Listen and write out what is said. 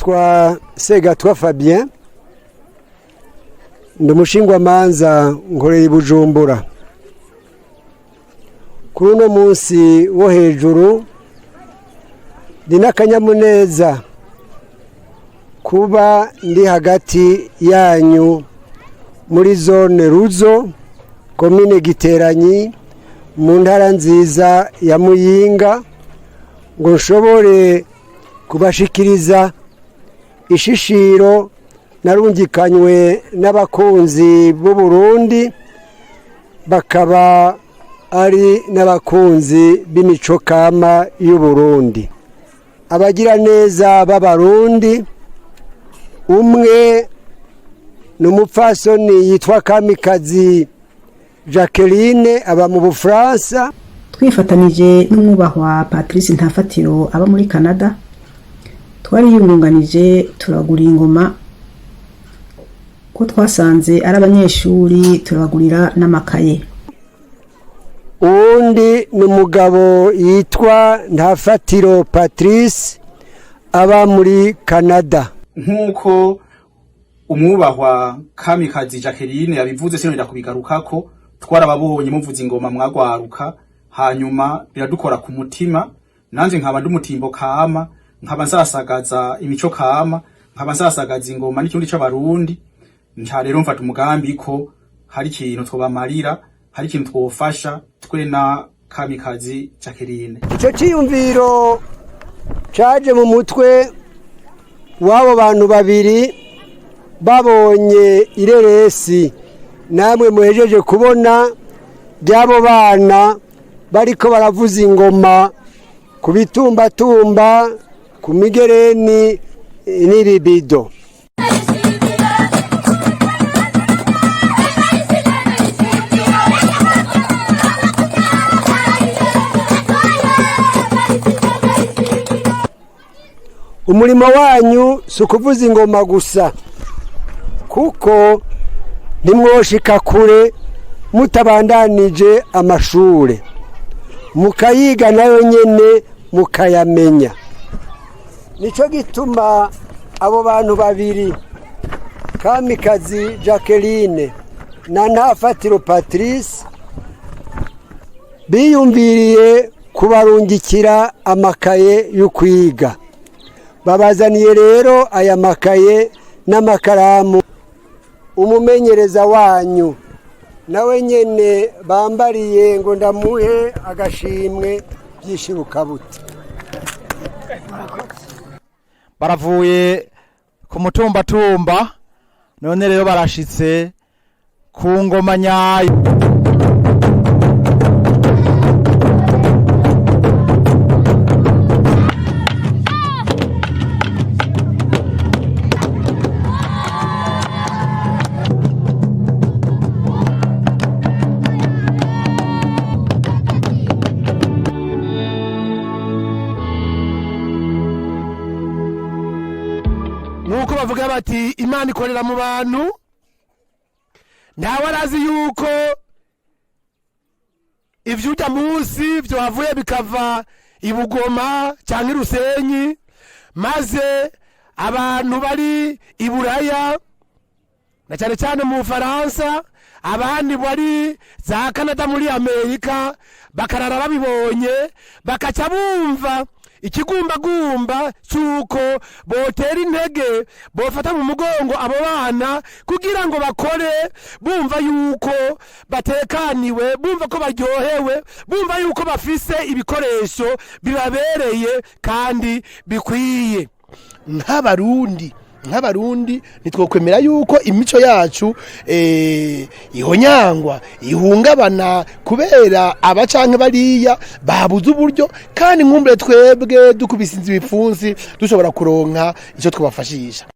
Nitwa Segatwa Fabien, ndi umushingwamanza, nkorera i Bujumbura. Kuri uno munsi wo hejuru ndi n'akanyamuneza kuba ndi hagati yanyu muri zone Ruzo, komine Giteranyi, mu ntara nziza ya Muyinga, ngo nshobore kubashikiriza ishishiro narungikanywe n'abakunzi b'u Burundi, bakaba ari n'abakunzi b'imico kama y'u Burundi, abagiraneza b'Abarundi. Umwe ni umupfasoni yitwa Kamikazi Jacqueline, aba mu Bufaransa. Twifatanije n'umwubahwa Patrice Ntafatiro aba muri Canada, twariyungunganije turagura ingoma, ko twasanze ari abanyeshuri, turabagurira n'amakaye. Uwundi ni umugabo yitwa Ntafatiro Patrice, aba muri Canada. Nk'uko umwubahwa Kamikazi Jacqueline yabivuze, sinongera kubigarukako. Twarababonye muvuza ingoma, mwagwaruka, hanyuma biradukora ku mutima. Nanje nkaba ndi umutimbo kama, nkaba nsasagaza imico kama, nkaba nsasagaza ingoma n'ikirundi c'Abarundi. Nca rero mfata umugambi ko hari ikintu twobamarira, hari ikintu twofasha twe na Kamikazi Jacqueline. Icyo cyiyumviro caje mu mutwe w'abo bantu babiri babonye ireresi namwe muhejeje kubona by'abo bana bariko baravuza ingoma ku bitumbatumba, ku migereni n'ibibido. Umurimo wanyu si ukuvuza ingoma gusa, kuko ntimwoshika kure mutabandanije amashure, mukayiga nayo nyene mukayamenya. Nico gituma abo bantu babiri, Kamikazi Jacqueline na Ntafatiro Patrice, biyumviriye kubarungikira amakaye yo kwiga. Babazaniye rero aya makaye n'amakaramu. Umumenyereza wanyu nawe nyene bambariye ngo ndamuhe agashimwe by'ishirukabuti. Baravuye ku mutumbatumba, none rero barashitse ku ngoma nyayo. Nk'uko bavuga bati Imana ikorera mu bantu, ntawe arazi yuko ivy'urya munsi vyohavuye bikava i Bugoma cyangwa i Rusenyi, maze abantu bari i Buraya na cyane cyane mu Bufaransa, abandi bari za Canada, muri Amerika, bakarara babibonye, bakaca bumva ikigumbagumba cy'uko botera intege, bofata mu mugongo abo bana kugira ngo bakore bumva yuko batekaniwe, bumva ko baryohewe, bumva yuko bafise ibikoresho bibabereye kandi bikwiye. Nk'Abarundi ntitwokwemera yuko imico yacu ihonyangwa, ihungabana kubera aba canke bariya babuze uburyo, kandi nkumbure twebwe dukubise inzu ibipfunsi dushobora kuronka icyo twabafashisha.